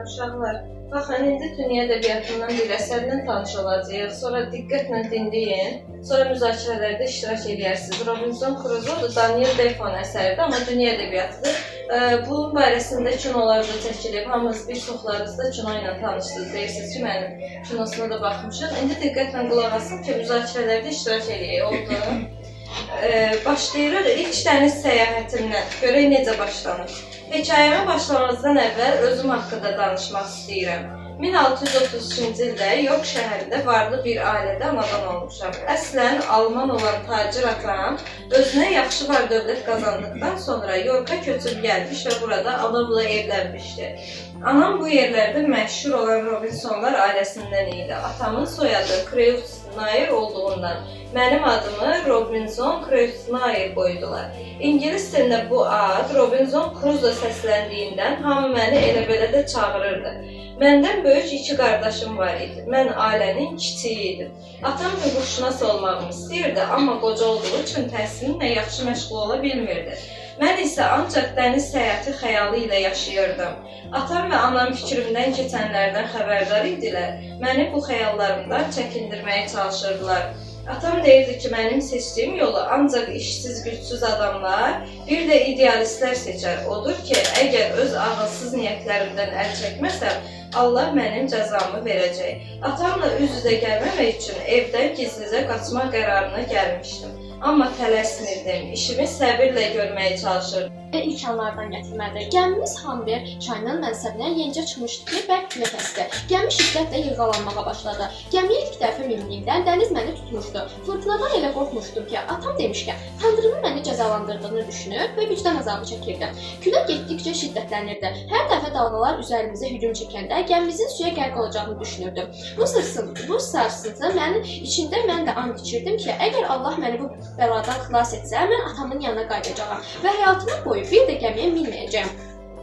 Uşaqlar, baxın, indi dünya ədəbiyyatından bir əsərlə tanış olacağıq. Sonra diqqətlə dinləyin. Sonra müzakirələrdə iştirak edərsiniz. Robinson Crusoe Daniel Defoe'nun əsəridir, amma dünya ədəbiyyatıdır. Bunun barəsində kinolar da çəkilib. Hamınız, bir çoxlarınız da kino ilə tanışsınız. Deyirsiniz ki, mənim kinosuna da baxmışıq. İndi diqqətlə qulaq asın ki, müzakirələrdə iştirak eləyək. Oldu? Başlayırıq ilk dəniz səyahətimdən. Görək necə başlanır. Hekayəmə başlamazdan əvvəl özüm haqqında danışmaq istəyirəm. 1633-cü ildə York şəhərində varlı bir ailədə anadan olmuşam. Əslən alman olan tacir atam özünə yaxşı var dövlət qazandıqdan sonra Yorka köçüb gəlmiş və burada anamla evlənmişdi. Anam bu yerlərdə məşhur olan Robinsonlar ailəsindən idi. Atamın soyadı Kreutznaer olduğundan mənim adımı Robinson Kreutznaer qoydular. İngilis dilində bu ad Robinson Crusoe səsləndiyindən hamı məni elə belə də çağırırdı. Məndən böyük iki qardaşım var idi. Mən ailənin kiçiyi idim. Atam hüquqşünas olmağımı istəyirdi, amma qoca olduğu üçün təhsilinlə yaxşı məşğul ola bilmirdi. Mən isə ancaq dəniz səyahəti xəyalı ilə yaşayırdım. Atam və anam fikrimdən keçənlərdən xəbərdar idilər. Məni bu xəyallarımdan çəkindirməyə çalışırdılar. Atam deyirdi ki, mənim seçdiyim yolu ancaq işsiz, gücsüz adamlar, bir də idealistlər seçər. Odur ki, əgər öz ağılsız niyyətlərimdən əl çəkməsəm, Allah mənim cəzamı verəcək. Atamla üz-üzə gəlməmək üçün evdən gizlicə qaçmaq qərarına gəlmişdim. Amma tələsmirdim, işimi səbirlə görməyə çalışırdım. Və ilk anlardan gətirmədi. Gəmimiz Humber çayının mənsəbinə yenicə çıxmışdı ki, bərk külək əsdi. Gəmi şiddətlə yırğalanmağa başladı. Gəmiyə ilk dəfə mindiyimdə dəniz məni tutmuşdu. Fırtınadan elə qorxmuşdum ki, atam demişkən, Tanrının məni cəzalandırdığını düşünür və vicdan əzabı çəkirdim. Külək getdikcə şiddətlənirdi. Hər dəfə dalğalar üzərimizə hücum çəkəndə gəmimizin suya qərq olacağını düşünürdüm. Bu sarsıntı mənim içində mən də and içirdim ki, əgər Allah məni bu bəladan xilas etsə, mən atamın yanına qayıdacağam və həyatımın boyu bir də gəmiyə minməyəcəyəm.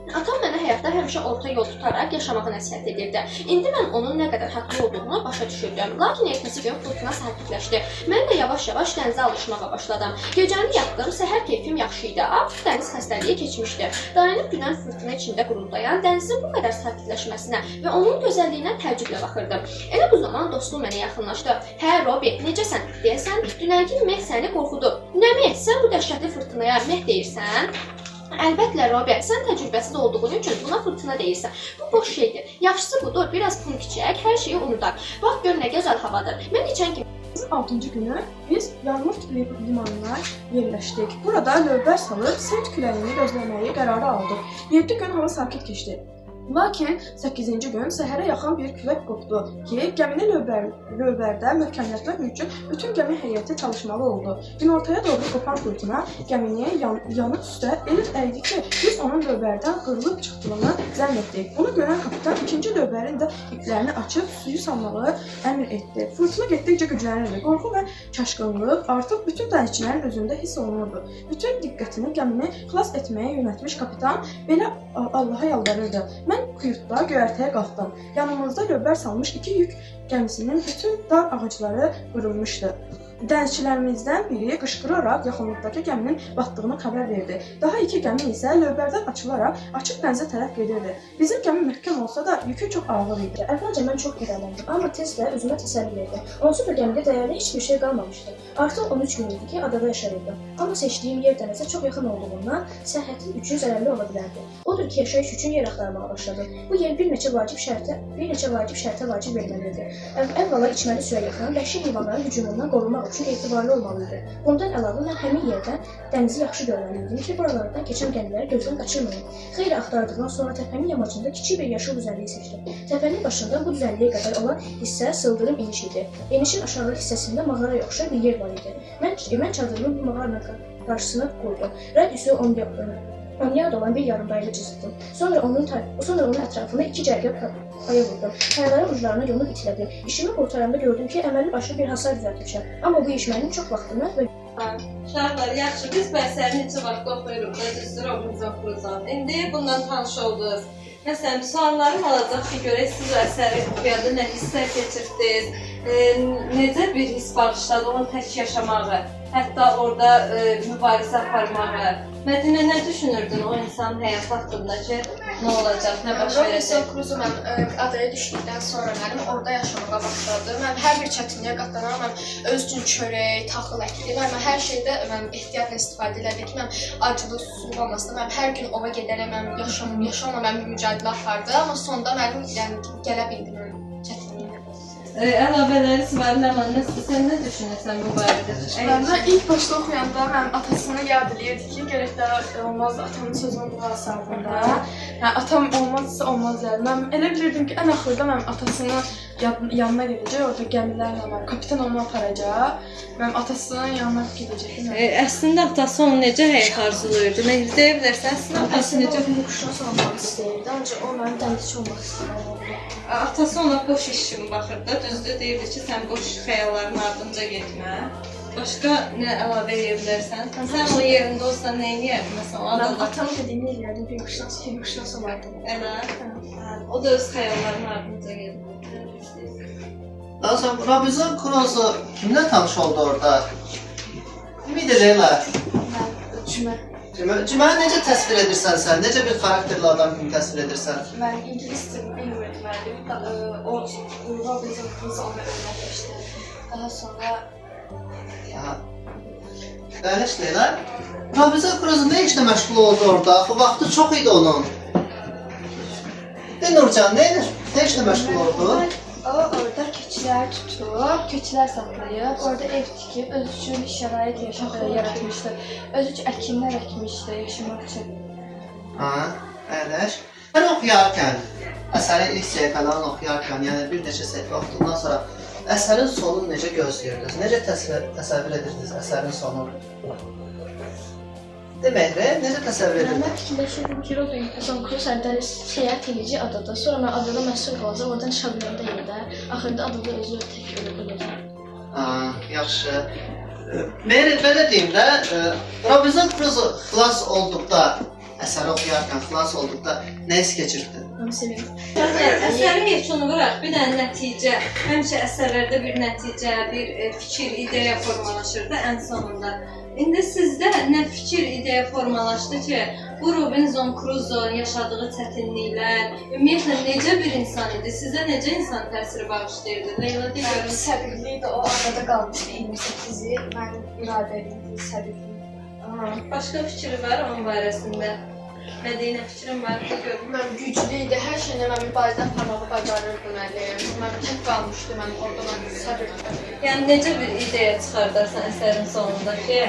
Atam mənə həyatda həmişə orta yol tutaraq yaşamağı nəsihət edirdi. İndi mən onun nə qədər haqlı olduğunu başa düşürdüm. Lakin ertəsi gün fırtına sakitləşdi. Mən də yavaş-yavaş dənizə alışmağa başladım. Gecəni yatdım, səhər keyfim yaxşı idi. Artıq dəniz xəstəliyi keçmişdi. Dayanıb günən fırtına içində quruldayan dənizin bu qədər sakitləşməsinə və onun gözəlliyinə təəccüblə baxırdım. Elə bu zaman dostum mənə yaxınlaşdı. "Hə, Robi, necəsən? Deyəsən, dünənki meh səni qorxudub." "Nə meh? Sən bu dəhşətli fırtınaya meh deyirsən?" "Əlbəttə, Robi, sən təcrübəsiz olduğun üçün buna fırtına deyirsən. Bu boş şeydir. Yaxşısı budur, biraz punk içək, hər şeyi unudaq. Bax gör nə gözəl havadır." Mən içən kimi 6-cı günü biz Yarmut limanına yerləşdik. Burada lövbər salıb sert küləyini gözləməyi qərara aldıq. 7 gün hava sakit keçdi. Lakin 8-ci gün səhərə yaxın bir külək qopdu ki, gəmini lövbərdə möhkəmlətmək üçün bütün gəmi heyəti çalışmalı oldu. Günortaya doğru qopan fırtına gəmini yanı üstə elə əydi ki, biz onun lövbərdən qırılıb çıxdığını zənn etdik. Bunu görən kapitan ikinci lövbərin də iplərini açıb suyu salmağı əmr etdi. Fırtına getdikcə güclənirdi. Qorxu və çaşqınlıq artıq bütün dənizçilərin özündə hiss olunurdu. Bütün diqqətini gəmini xilas etməyə yönəltmiş kapitan belə Allaha yalvarırdı. Mən kayutda göyərtəyə qalxdım. Yanımızda lövbər salmış iki yük gəmisinin bütün dar ağacları qırılmışdı. Dənizçilərimizdən biri qışqıraraq yaxınlıqdakı gəminin batdığını xəbər verdi. Daha iki gəmi isə lövbərdən açılaraq açıq dənizə tərəf gedirdi. Bizim gəmi möhkəm olsa da yükü çox ağır idi. Əvvəlcə mən çox kədərləndim, amma tez də özümə təsəlli verdim. Onsuz da gəmidə dəyərli heç bir şey qalmamışdı. Artıq 13 gün idi ki, adada yaşayırdım. Amma seçdiyim yer dənizə çox yaxın olduğundan səhhətim üçün zərərli ola bilərdi. Odur ki, yaşayış üçün yer axtarmağa başladım. Bu yer bir neçə vacib şərtə vacib verməli idi. Əvvəla içməli suya yaxın, vəhşi heyvanların hücumundan qorunmaq üçün etibarlı olmalı idi. Bundan əlavə mən həmin yerdən dənizi yaxşı görməli idim ki, buralardan keçən gəmiləri gözdən qaçırmayım. Xeyli axtardıqdan sonra təpənin yamacında kiçik bir yaşıl düzənlik seçdim. Təpənin başından bu düzənliyə qədər olan hissə sıldırım eniş idi. Enişin aşağı hissəsində mağaraya oxşar bir yer var idi. Mən çadırımı bu mağaranın qarşısına qurdum. Radiusu 10 yard olan bir yarım dairə çizdim. Sonra onun ətrafına iki cərgə paya vurdum. Payaların uclarına yonub itilədim. İşimi qurtaranda gördüm ki, əməlli başlı bir hasar düzəltmişəm. Amma bu iş mənim çox vaxtımı və Uşaqlar, yaxşı, biz bu əsəri neçə vaxt oxuyuruq da, düzdür, Robinson Crusoe. İndi bundan tanış oldunuz. Məsələn, suallarım olacaq ki, görək siz o əsəri oxuyanda nə hisslər keçirdiniz, necə bir hiss bağışladı onun tək yaşamağı, hətta orada mübarizə aparmağı. Mədinə, nə düşünürdün o insanın həyatı haqqında ki, Nə olacaq, nə baş Robinson verəcək? Crusoe mən adaya düşdükdən sonra mənim orada yaşamağa başladı. Mən hər bir çətinliyə qatlanaraq mən öz üçün çörək, taxıl əkdi. Mən hər şeydə mən ehtiyatla istifadə elədi ki, mən aclıq, susuzluq olmasın. Mən hər gün ova gedərək mən yaşamla mən mücadilə apardı, amma sonda mənim yəni gələ bildim mən çətinliklə. Əlavələriniz var, Ləman, sən nə düşünürsən bu barədə? Mən ilk başda oxuyanda mən atasını yad eləyirdi ki, gərək də olmaz atamın sözünə qulaq asardım da. Yəni atam olmazsa olmaz yəni. Mən elə bilirdim ki, ən axırda mənim atasının yanına gedəcək, orada gəmilərlə mən kapitan onu aparacaq. Mənim atasının yanına gedəcəkdim. Əslində atası onu necə həyat arzulayırdı? Nə deyə bilərsən? Əslində atası necə? Hüquqşünas olmaq istəyirdi, ancaq o mənim dənizçi olmaq istəyirdi. Atası ona boş iş kimi baxırdı. Düzdür, deyirdi ki, sən boş xəyalların ardınca getmə. Başqa nə əlavə edə bilərsən? Sən onun yerində olsan nə edərdin? Məsələn, o Mən adada. atamın dediyini eləyərdim, hüquqşünas olardım. Elə. O da öz xəyallarının ardınca gedir. Daha sonra Robinson Crusoe kimlə tanış oldu orada? Kim idi Leyla? Mən cümə Cüməni necə təsvir edirsən sən? Necə bir xarakterli adam kimi təsvir edirsən? mən ingilis dilini bilmirdim müəllim. O Robinson Crusoe ona öyrətmişdi. Daha sonra Aha. Əyləş Leyla. Robinson Crusoe nə işlə məşğul oldu orada? Axı vaxtı çox idi onun. De Nurcan, nə işlə məşğul oldu? O orada keçilər tutub, keçilər saxlayıb, orada ev tikib, öz üçün şərait yaratmışdı. Öz üçün əkinlər əkmişdi yaşamaq üçün. Ha, əyləş. Sən oxuyarkən, əsərin ilk səhifələrini oxuyarkən, yəni bir neçə səhifə oxuduqdan sonra əsərin sonunu necə gözləyirdiniz? Necə təsəvvür edirdiniz əsərin sonunu? De Mehri, necə təsəvvür edirdiniz? Mən fikirləşirdim ki, Robinson Crusoe dəniz səyahət edəcək adada, sonra mən adada məsur qalacaq, oradan çıxa biləndə yerdə, axırda adada özü tək öləcək. Ha, yaxşı. Mehri, belə deyim də, Robinson Crusoe xilas olduqda, əsəri oxuyarkən xilas olduqda nə hiss keçirdin? Mən sevirəm. Əsərin yekunu vuraq, bir dənə nəticə, həmişə əsərlərdə bir nəticə, bir fikir, ideya formalaşır da ən sonunda. İndi sizdə nə fikir, ideya formalaşdı ki, bu Robinson Crusoe yaşadığı çətinliklər, ümumiyyətlə necə bir insan idi, sizə necə insan təsiri bağışlayırdı? Leyla de görüm. Səbirli idi, o adada qalmışdı 28 il. Mən iradəli idi, səbirli. Başqa fikri var onun barəsində? Mədinə fikrin var, de görüm. Mən güclü idi, hər şeylə mən mübarizə aparmağı bacarırdı müəllim. Mən tək qalmışdı, mən orada mən səbirli. Yəni necə bir ideya çıxardarsan əsərin sonunda ki,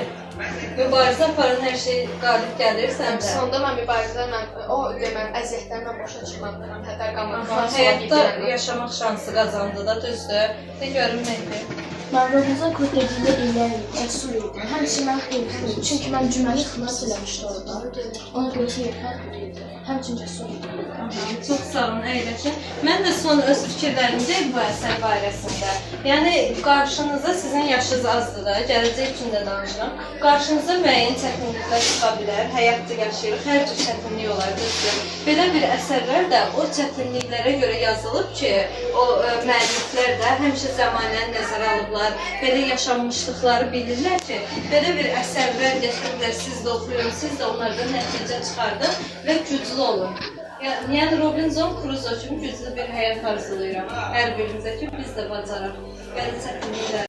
mübarizə aparan hər şey qalib gəlir səndə. Sonda mən mübarizə, mən o mən əziyyətlərlə mən boşa çıxmadım, mən hədər qalmadım. Aha, həyatda yaşamaq şansı qazandı da, düzdür? De görüm Mehdi. Mən Robinson Crusoe dediyini eləyərdim, cəsur idi. Həmçinin mən xeyirxah idi. Çünki mən cüməni xilas eləmişdi orada. Ona görə xeyirxah biri idi. Həmçinin cəsur idi. Aha, çox sağ olun, əyləşin. Mən də son öz fikirlərimi deyim bu əsər barəsində. Yəni qarşınıza sizin yaşınız azdır da, gələcək üçün də danışıram. Qarşınıza müəyyən çətinliklər çıxa bilər. Həyatda yaşayırıq, hər cür çətinlik olar, düzdür. Belə bir əsərlər də o çətinliklərə görə yazılıb ki, o müəlliflər də həmişə zəmanəni nəzərə alıblar, belə yaşanmışlıqları bilirlər ki, belə bir əsərlər gətiriblər, siz də oxuyun, siz də onlardan nəticə çıxardın və güclü olun. Yəni Robinson Crusoe kimi güclü bir həyat arzulayıram hər birinizə ki, biz də bacaraq belə çətinliklər.